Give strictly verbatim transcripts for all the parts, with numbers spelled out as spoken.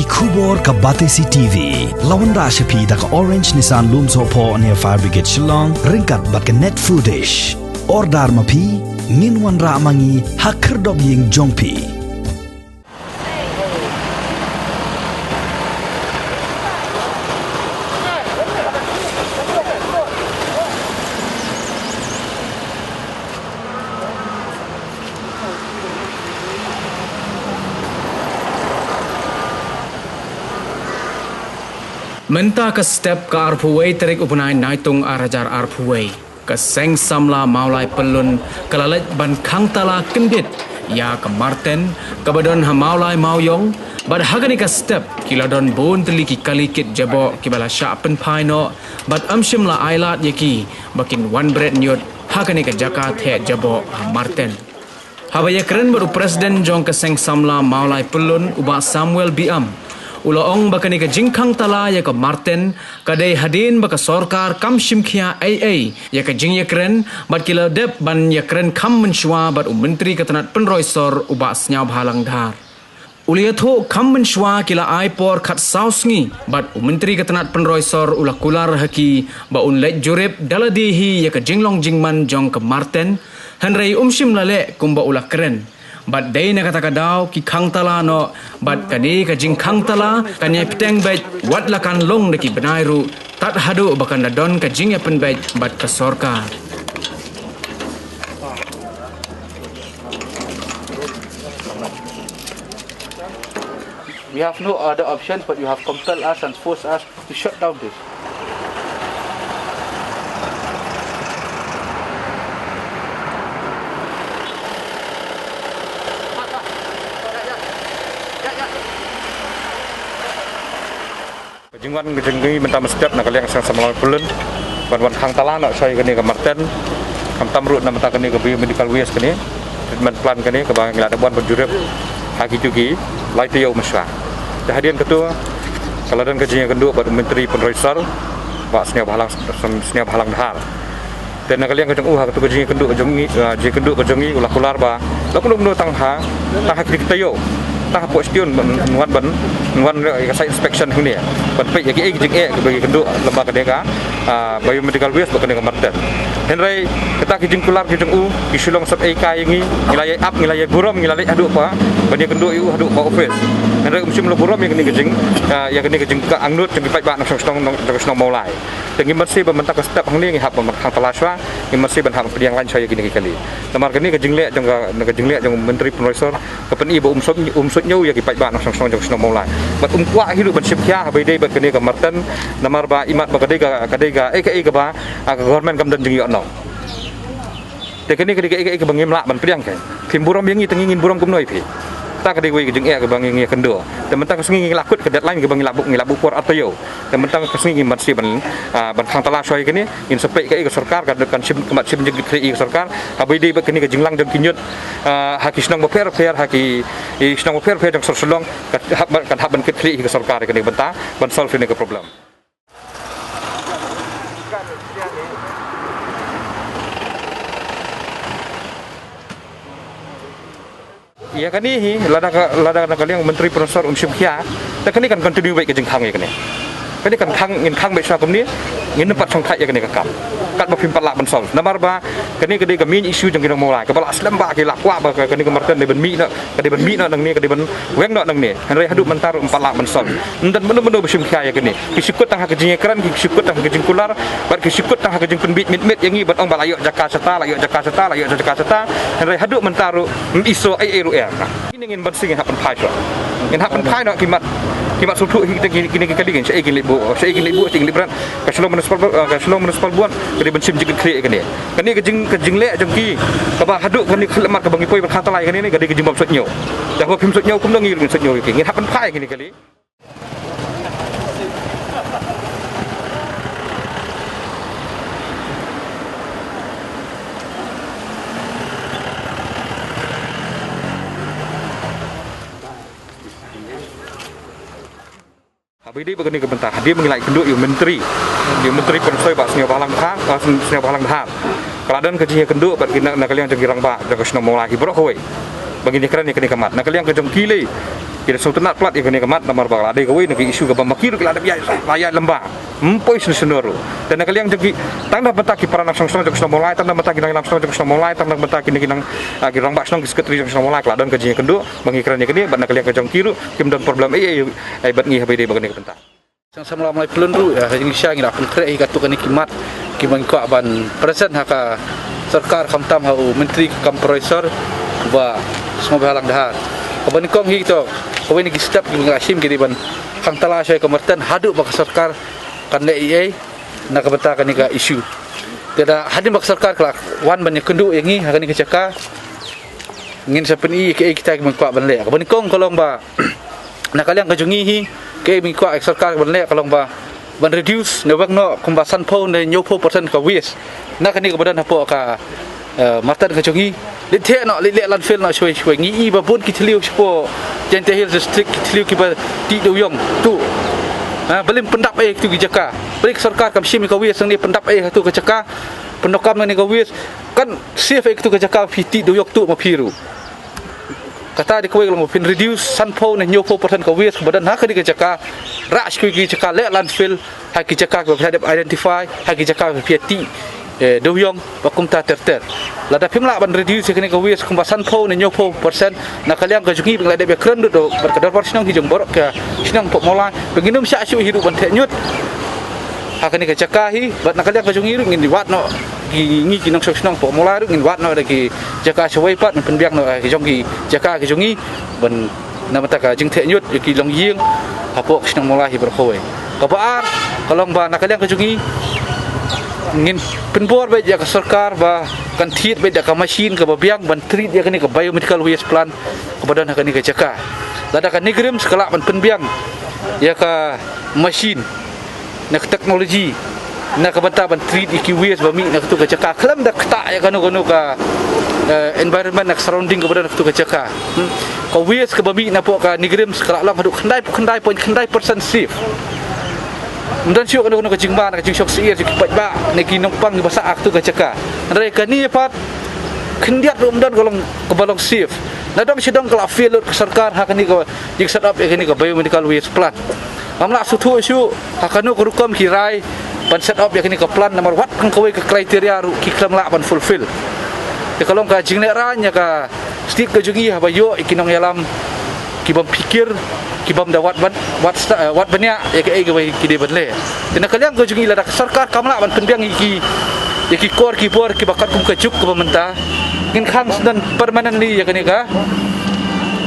Khubor ka Batesi T V la wanrah sha phi da ka Orange Nissan Lumsohphoh near Fire Brigade Shillong ryngkat bad ka Net Foodish. Order ma phi, ngin wanrah ma ngi ha khyrdop ïing jong phi. Mynta ka step ka arphew wei tarik u bnai Naitung ar hajar arphew wei, ka Seng Samla Mawlai Pyllun ka la leit ban khang tala kyndit ïa ka Marten kaba don ha Mawlai Mawiong, bad ha kane ka step ki la don bun tylli ki kali kit jaboh kiba la shah pynphai noh, bad ym shym la ailad ïa ki ba kin wan bret ñiut ha kane ka jaka theh jaboh ha Marten. Haba ïakren bad u President jong ka Seng Samla Mawlai Pyllun, u Bah Samuel Biam, u la ong ba kane ka jingkhang tala ïa ka Marten ka dei hadien ba ka sorkar kam shim khia ei ei ïa ka jingïakren, bad ki la dep ban ïakren kham mynshuwa bad u Myntri ka tnat pynroi sor, u Bah Sniawbhalang Dhar. U la ïathuh kham mynshuwa ki la ai por khatsaw sngi bad u Myntri ka tnat pynroi sor u la kular ha ki ba un leit jurip da lade hi ïa ka jinglong jingman jong ka Marten, hynrei um shym la leh kumba u la kren. Bad dei na kata ka daw ki khang tala noh, bad kane ka jingkhang tala kan ïai pteng beit wat la kan long da ki bnai ruh, tad haduh ba kan da don ka jingïapynbeit bad ka sorkar. We have no other option, but you have compelled us and forced us to shut down this. Ka jingwan ka jong ngi mynta mynstep na ka liang Seng Samla Mawlai Pyllun ban wan khang tala noh shuwa ïa kane ka Marten. Khamtam ruh na bynta kane ka biomedical waste, kane treatment plant, kane kaba ngi la dep wan ban jurip ha kijuh ki lai taïew mynshuwa. Te hadien kato ka la don ka jingïakynduh bad u Myntri pynroi sor, Bah Sniawbhalang, Sniawbhalang Dhar. Te na ka liang ka jong u, ha kato ka jingïakynduh ka jong ngi, ah, jingïakynduh ka jong ngi, u la kular ba la kumno kumno tang ha, tang ha kine ki taïew, tang hapoh Shitïun ban wan, ban wan ïa ka site inspection hangne ban peit ïa kiei ki jingeh kiba ki kynduh lyngba kane ka, ah, biomedical waste bad kane ka Marten. Hynrei kata ki jingkular ki jong u ki shu long sep ei kai ïa ngi, ngi la ïai ap, ngi la ïai burom, ngi la leit haduh pa ban ïakynduh ïa u haduh pa office. Hynrei um shym la burom ïa kane ka jing, ah, ïa kane ka jingangnud jong ki paidbah nongshong shnong, nong, jong ka shnong Mawlai. Te ngim banse ba mynta ka step hangne ngi hap ban khang tala shuwa, ngim banse ban hap pdiang lain shuwa ïa kine ki kali. Namar kane ka jingleh jong ka, ka jingleh jong u Myntri pynroi sor ka pyni ba um suid, um suidñiew ïa ki paidbah nongshong shnong jong ka shnong Mawlai. Bad um kwah hi ruh ban shim khia haba ïadei bad kane ka Marten, namar ba imat ba ka dei ka, ka dei kaei kaei kaba, ah, ka government kam don jingïohnong. Te kane ka dei kaei kaei kaba ngim lah ban pdiang. Phim burom ïa ngi, te ngi ngin burom kumno ïa phi? Kata ka dei kawei ka jingeh kaba ngi, ngi ïakynduh. Te mynta ka sngi ngi la kut ka deadline kaba ngi la buh, ngi la buh por ar taïew. Te mynta ka sngi ngim banse ban, ah, ban khang tala shuwa ïa kane, ngin sa peit kaei ka sorkar kan, kan shim, kan shim jingkitkhlieh ïa ka sorkar haba ïadei bad kane ka jinglang jong ki ñiut, ah, ha ki shnong bapher bapher, ha ki, ki shnong bapher bapher jong sor Shillong, kan hap ban, kan hap ban kitkhlieh ïa ka sorkar ïa kane ka bynta ban solve ïa kane ka problem. Ïa kane hi, lada ka, lada na ka liang u Myntri pynroi sor um shim khia, te kane kan continue beit ka jingkhang ïa kane. Kane kan khang, ngin khang beit shuwa kumne, ngin ym pat shongthait ïa kane ka kam. Katba phim pat lah ban solve. Namar ba kane ka dei ka main issue jong ki nong Mawlai, kaba la slem bha, ki la kwah ba ka, kane ka Marten dei ban mih noh, ka dei ban mih noh nangne, ka dei ban weng noh nangne. Hynrei haduh mynta ruh ym pat lah ban solve. Ym don mano mano ba shim khia ïa kane. Ki shu kut tang ha ka jingïakren, ki shu kut tang ha ka jingkular, bad ki shu kut tang ha ka jingpynbiej mit mit ïa ngi ban ong ba la ïoh jaka shata, la ïoh jaka shata, la ïoh jaka shata. Hynrei haduh mynta ruh ym i shuh ei ei ruh em. Kine ngin banse ngin hap pynphai shuwa. Ngin hap pynphai noh ki mat, ki mat sngewthuh hi, kita ki, kine ki kali, ngin shaei kin leit buh, shaei kin leit buh, shaei kin leit bret. Ka Shillong Municipal, eh, ka Shillong Municipal Board ka dei ban shim jingkitkhlieh ïa kane. Kane ka jing, ka jingleh jong ki kaba haduh kane ka khyllipmat kaba ngi poi ban khang tala ïa kane ne ka dei ka jingbym suidñiew. Te haba phim suidñiew kumno ngi ruh ngin suidñiew ïa ki. Ngin hap pynphai ïa kine ki kali. Haba ïadei bad kane ka bynta, hadien ba ngi la ïakynduh ïa u Myntri, ïa u Myntri pynroi sor Bah Sniawbhalang Dhar, ah, Sniawbhalang Dhar, ka la don ka jingïakynduh bad ki na, na ka liang jong ki rangbah jong ka shnong Mawlai hi baroh kawei ba ngin ïakren ïa kane ka mat. Na ka liang ka jong ki lei, Ki da sngewtynnat palat ïa kane ka mat namar ba ka la dei kawei na ki issue kaba ma ki ruh ki la dep ïaid, la ïaid lem bha. Ym poi sngewsynor ruh. Te na ka liang jong ki, tang na bynta ki para nongshong shnong jong ka shnong Mawlai, tang na bynta ki nongïalam shnong jong ka shnong Mawlai, tang na bynta ki, ki nong, ah, ki rangbah shnong, ki secretary jong ka shnong Mawlai, ka la don ka jingïakynduh ba ngi kren ïa kane, bad na ka liang ka jong ki ruh kim don problem ei ei, ei bad ngi ha ba ïadei bad kane ka bynta. Seng samla Mawlai Pyllun ruh, eh, ha jingshisha ngi la pynkhreh hi katto katne ki mat kiba ngi kwah ban present ha ka sorkar, khamtam ha u Myntri ka kam Private Sector, Bah Sniawbhalang Dhar. Kaba nyngkong hi to, kawei na ki step kiba ngi la shim ki dei ban khang tala shuwa ïa ka Martan haduh ba ka sorkar kan leh ei ei na ka bynta kane ka issue. Te da hadien ba ka sorkar ka la wan ban ïakynduh ïa ngi ha kane ka jaka, ngin sa pyni ïa kiei kita kiba ngi kwah ban leh. Kaba nyngkong ka long ba na ka liang ka jong ngi hi, kiei ba ngi kwah ïa ka sorkar ban leh ka long ba ban reduce ne weng noh kumba sanphew ne hynñiewphew percent ka waste na kane kaba don hapoh ka, eh, Martan ka jong ngi. Leit theh noh, leit leh landfill noh shuwa shuwa. Ngi i ba bun ki thliew shapoh Jaintia Hills District, ki thliew kiba tih dewïong tuh. Ha, balei pyndap ei ha kito ki jaka? Balei ka sorkar kam shim ïa ka waste nangne pyndap ei ha kito ka jaka? Pyndonkam nangne ka waste kan save ei ha kito ka jaka, phi tih dewïong tuh ma phi ruh. Kata dei kawei ka long ba phin reduce sanphew ne hynñiewphew percent ka waste kaba don ha kane ka jaka. Rah sha kiwei ki jaka, leh landfill ha ki jaka kiba phi la dep identify, ha ki jaka ba phi ïa tih, eh, dewïong bad kumta ter ter. Lada phim lah ban reduce ïa kane ka waste kumba sanphew ne hynñiewphew percent, na ka liang ka jong ngi ba ngi la dep ïakren ruh bad ka dorbar shnong hi jong baroh ka shnong hapoh Mawlai ba ngin ym shah shuh hi ruh ban theh ñiut ha kane ka jaka hi, bad na ka liang ka jong ngi ruh ngin wad noh, ki, ngi ki nongshong shnong hapoh Mawlai ruh ngin wad noh da ki jaka shawei pat, ngin pynbiang noh, eh, ki jong ki jaka ki jong ngi ban na bynta ka jingtheh ñiut ïa ki longïing hapoh ka shnong Mawlai hi baroh kawei. Kaba ar ka long ba na ka liang ka jong ngi ngin pynbor beit ïa ka sorkar ba kan thied beit da ka machine kaba biang ban treat ïa kane ka biomedical waste plant kaba don ha kane ka jaka. Lada ka NEIGRIHMS ka lah ban pynbiang ïa ka machine na ka technology na ka bynta ban treat ïa ki waste ba mih na katu ka jaka, khlem da ktah ïa kano kano ka, eh, environment na ka surrounding kaba don na katu ka jaka. Hmm. Ka waste kaba mih napoh ka NEIGRIHMS ka la long haduh khyndai, khyndai point khyndai percent safe. Ym don shuh kano kano ka jingma na ka jingshong syiar jong ki paidbah ne ki nongpang kiba sah ha katu ka jaka. Hynrei kane pat khyndiat ruh ym don ka long, kaba long safe. Na dong shi dong ka la fail lut ka sorkar ha kane ka jing set up ïa kane ka biomedical waste plant. Ngam lah sngewthuh shuh ha kano ka rukom ki rai ban set up ïa kane ka plant namar wat tang kawei ka criteria ruh ki khlem lah ban fulfill. Te ka long ka jinglehraiñ ïa ka state ka jong ngi haba ïoh ïa ki nongïalam ki bym phikir, ki bym da wad ban, wad sta-, eh, wad bniah ïa kaei kaba ki dei ban leh. Te na ka liang ka jong ngi lada ka sorkar kam lah ban pynbiang ïa ki, ïa ki kor ki bor kiba katkum ka juk kaba mynta, ngin khang sdang permanently ïa kane ka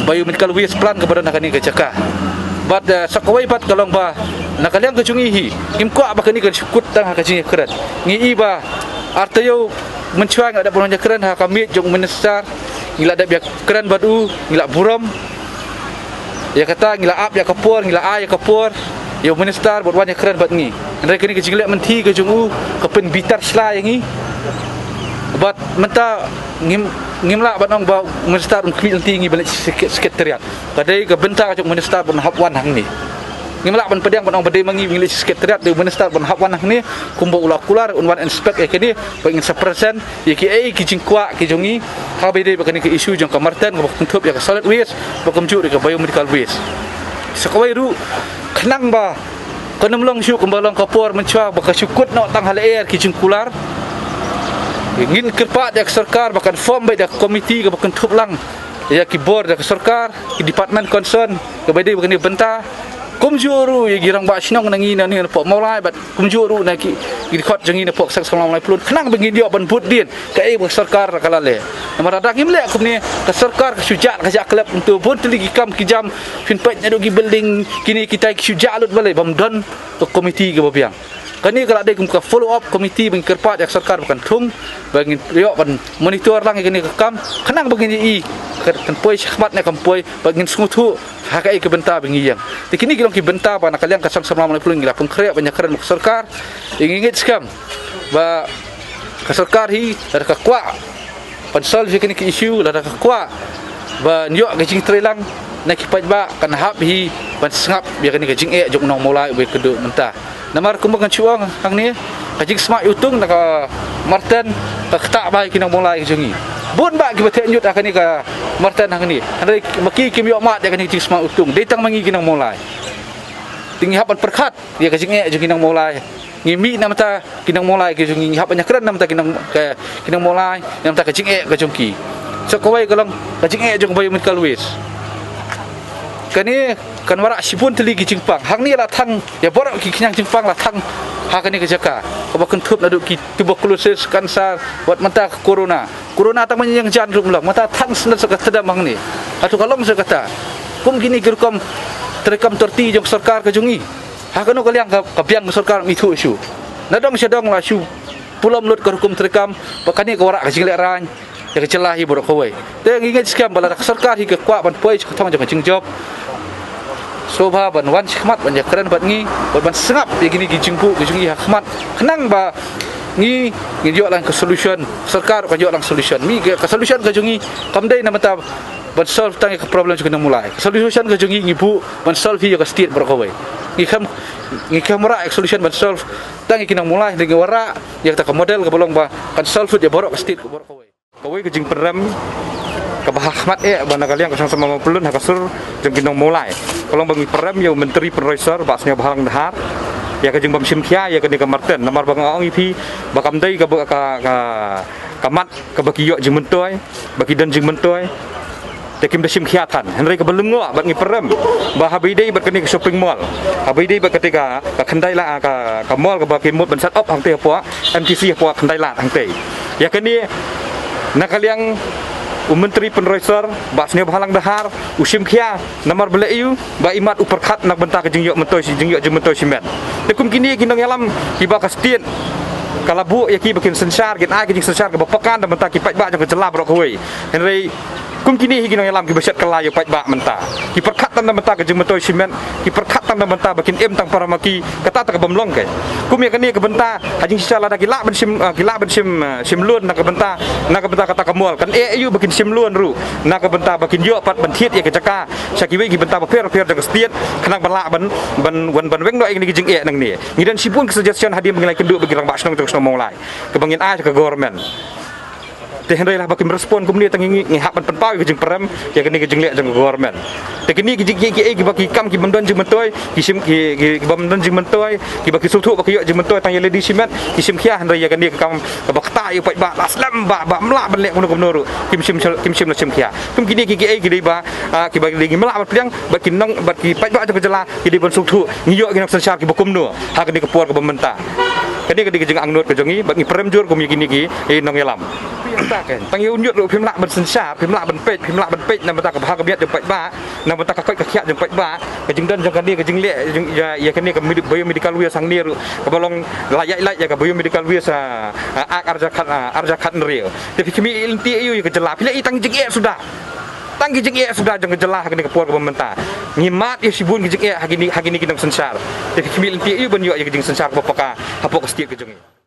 biomedical waste plant kaba don ha kane ka jaka. Bad, eh, sa kawei pat ka long ba na ka liang ka jong ngi hi, ngim kwah ba kane kan shu kut tang ha ka jingïakren. Ngi i ba ar taïew mynshuwa ngi la dep ban ïakren ha ka miej jong u minister, ngi la dep ïakren bad u, ngi la burom. Ïa kata ngi la ap ïa ka por, ngi la ai ïa ka por ïa u minister bad wan ïakren bad ngi. Hynrei kane ka jingleh lynti ka jong u ka pynbitar sla ïa ngi. Bad mynta ngim, ngim lah ban ong ba u minister un khmih lynti ïa ngi ban leit sha sek-, secretariat. Ka dei ka bynta ka jong u minister ban hap wan hangne. Ngim lah ban pdiang ban ong ba dei ma ngi ba ngi leit sha secretariat, dei u minister ban hap wan hangne kumba u la kular, un wan inspect ïa kane, ba ngin sa present ïa kiei ki jingkwah ki jong ngi ha kaba ïadei bad kane ka issue jong ka Martan kaba kynthup ïa ka solid waste bad kumjuh ruh ïa ka biomedical waste. Sa kawei ruh, khnang ba kan ym long shuh kumba long ka por mynshuwa ba ka shu kut noh tang ha lyer ki jingkular, ngin kyrpad ïa ka sorkar ba kan form beit ïa ka komiti kaba kynthup lang ïa ki bor da ka sorkar, ki department concern kaba ïadei bad kane ka bynta. Kumjuh ruh ïa ki rangbah shnong na ngi na, na, napoh Mawlai bad kumjuh ruh na ki, ki dkhot jong ngi napoh ka Seng Samla Mawlai Pyllun, khnang ba ngin ïoh ban bud dien kaei ba ka sorkar ka la leh. Namar lada ngim leh kumne, ka sorkar ka shu jah, ka jah khlem, kumto bun tylli ki kam ki jam, phin peit naduh ki building kine kita, ki shu jah lut balei? Bym don ka komiti kaba biang. Kane ka la dei kum ka follow up committee ba ngin kyrpad ïa ka sorkar ba kan thung, ba ngin ïoh ban monitor lang ïa kane ka kam, khnang ba ngin ïohi kan poi shakhmat ne kam poi, ba ngin sngewthuh ha kaei ka bynta ba ngi ïeng. Te kine ki long ki bynta ba na ka liang ka Seng Samla Mawlai Pyllun ngi la pynkhreh ban ïakren bad ka sorkar. Ngi ngeit skhem ba ka sorkar hi lada ka kwah ban solve ïa kane ka issue, lada ka kwah ban ïoh ka jingtreilang na ki paidbah, kan hap hi ban sngap ïa kane ka jingeh jong u nong Mawlai uba ïakynduh mynta. Namar kumba ngan shu ong hangne, ka jingsma iwtung na ka Martan ka ktah bha ïa ki nong Mawlai ka jong ngi. Bun bah kiba theh ñiut ha kane ka Marten hangne. Hynrei ma ki kim ïoh mad ïa kane ka jingsma utung. Dei tang ma ngi ki nong Mawlai. Te ngi hap ban pyrkhat ïa ka jingeh jong ki nong Mawlai. Ngi mih na bynta ki nong Mawlai ki jong ngi, ngi hap ban ïakren na bynta ki nong, ka, ki nong Mawlai, na bynta ka jingeh ka jong ki. So kawei ka long ka jingeh jong ka biomedical waste. Kane kan wanrah shibun tylli ki jingpang. Hangne la thang ïa baroh ki khñiang jingpang la thang ha kane ka jaka. Kaba kynthup naduh ki tuberculosis, cancer, wat mynta ka corona. Corona tang ban ïeng jan ruh ym long, mynta thang shen sa ka tdem hangne. Hato ka long sa kata. Kum kine ki rukom treikam torti jong sorkar ka jong ngi. Ha kano ka liang ka, ka biang ka sorkar ym ithuh shuh. Na dong sha dong la shu pulom lut ka rukom treikam, ba kane ka wanrah ka jinglehrain ïa ka jylla hi baroh kawei. Te ngi ngeit skhem ba lada ka sorkar hi ka kwah ban poi sha ka thong jong ka jingjop, sngewbha ban wan shakhmat ban ïakren bad ngi, ban, ban sngap ïa kine ki jingbuh ki jong ngi ha khmat, khnang ba ngi ngin ïoh lang ka solution, sorkar kan ïoh lang solution. Mi ka, ka solution ka jong ngi kam dei na bynta ban solve tang ïa ka problem jong ki nong Mawlai. Ka solution ka jong ngi ngi buh ban solve hi ïa ka state baroh kawei. Ngi khlem, ngi khlem wanrah ïa ka solution ban solve tang ïa ki nong Mawlai, ngi wanrah ïa kata ka model kaba long ba kan solve lut ïa baroh ka state baroh kawei. Kawei ka jingpynrem kaba ha khmat eh ba na ka liang ka Seng Samla Mawpyllun ha ka sur jong ki nong Mawlai, ka long ba ngi pynrem ïa u Myntri Pynroi Sor Bah Sniawbhalang Dhar ïa ka jingbym shim khia ïa kane ka Marten, namar ba nga ong ïa phi ba kam dei ka, ka, ka, ka mat kaba ki ïoh jingmyntoi, ba ki don jingmyntoi. Te kim da shim khia than. Hynrei kaba lyngngoh bad ngi pynrem ba haba ïadei bad kane ka shopping mall, haba ïadei bad kata ka, ka khyndai la, ka, ka mall kaba ki mut ban set up hangtei hapoh M T C hapoh Khyndai Lad hangtei. Ïa kane na ka liang u Myntri Pynroi Sor Bah Sniawbhalang Dhar u shim khia namar ba leh ïa u ba imat u pyrkhat na ka bynta ka jingïoh myntoi shi, jingïoh jingmyntoi shimet. Te kum kine ki nongïalam kiba ka state ka la buh ïa ki ba kin synshar, kin ai ka jingsynshar kaba paka na ka bynta ki paidbah jong ka jylla baroh kawei. Hynrei kum kine hi ki nongïalam kiba shet kylla ïa u paidbah mynta. Ki pyrkhat tang na bynta ka jingmyntoi shimet, ki pyrkhat tang na bynta ba kin im tang para ma ki, kata ta ka bym long keiñ. Kum ïa kane ka bynta ha jingshisha lada ki lah ban shim, ah, ki lah ban shim, ah, shim loan na ka bynta, na ka bynta kata ka mall, kan eh ïa u ba kin shim loan ruh na ka bynta ba kin ïoh pat ban thied ïa ka jaka sha kiwei ki bynta bapher bapher jong ka state, khnang ban lah ban, ban, ban, ban weng noh ïa kine ki jingeh nangne. Ngi don shibun ki suggestion hadien ba ngi la ïakynduh bad ki rangbah shnong jong ka shnong Mawlai kaba ngin ai sha ka government. Te hynrei lah ba kim respond kumne, tang ngi, ngi hap ban pynpaw ïa ka jingpynrem ïa kane ka jingleh jong ka government. Te kine ki jing, ki, ki, kiba ki kam ki bym don jingmyntoi, ki shim, ki, ki, ki bym don jingmyntoi, kiba ki sngewthuh ba ki ïoh jingmyntoi tang ïa lade shimet, ki shim khia, hynrei ïa kane ka kam kaba ktah ïa u paidbah la slem ba, ba ym lah ban leh kumno kumno ruh kim shim, kim shym la shim khia. Kum kine ki, kiei ki dei ba, ah, kiba dei ngi ym lah ban pdiang, bad ki nong, bad ki paidbah jong ka jylla ki dei ban sngewthuh ngi ïoh ki nongsynshar kiba kumno ha kane ka por kaba mynta. Kane ka dei ka jingangnud ka jong ngi bad ngi pynrem jur kum ïa kine ki, eh, nongïalam. Tang ïa u ñiut ruh phim lah ban synshar, phim lah ban peit, phim lah ban peit na bynta ka bha ka miat jong paidbah, na bynta ka koit ka khiah jong paidbah. Ka jingdon jong kane ka jingleh, jong, ïa, ïa kane ka medi-, biomedical waste hangne ruh kaba long la ïaid lait ïa ka biomedical waste, ah, ah, Act arhajar khat, ah, arhajar khathynriew. Te phi khmih lynti ïa u ïa ka jylla, phi leh i tang jingeh suda. Tang ki jingeh suda jong ka jylla ha kane ka por kaba mynta. Ngi mad ïa shibun ki jingeh ha kine, ha kine ki nongsynshar. Te phi khmih lynti ïa u ban ïoh ïa ka jingsynshar kaba paka hapoh ka state ka jong ngi.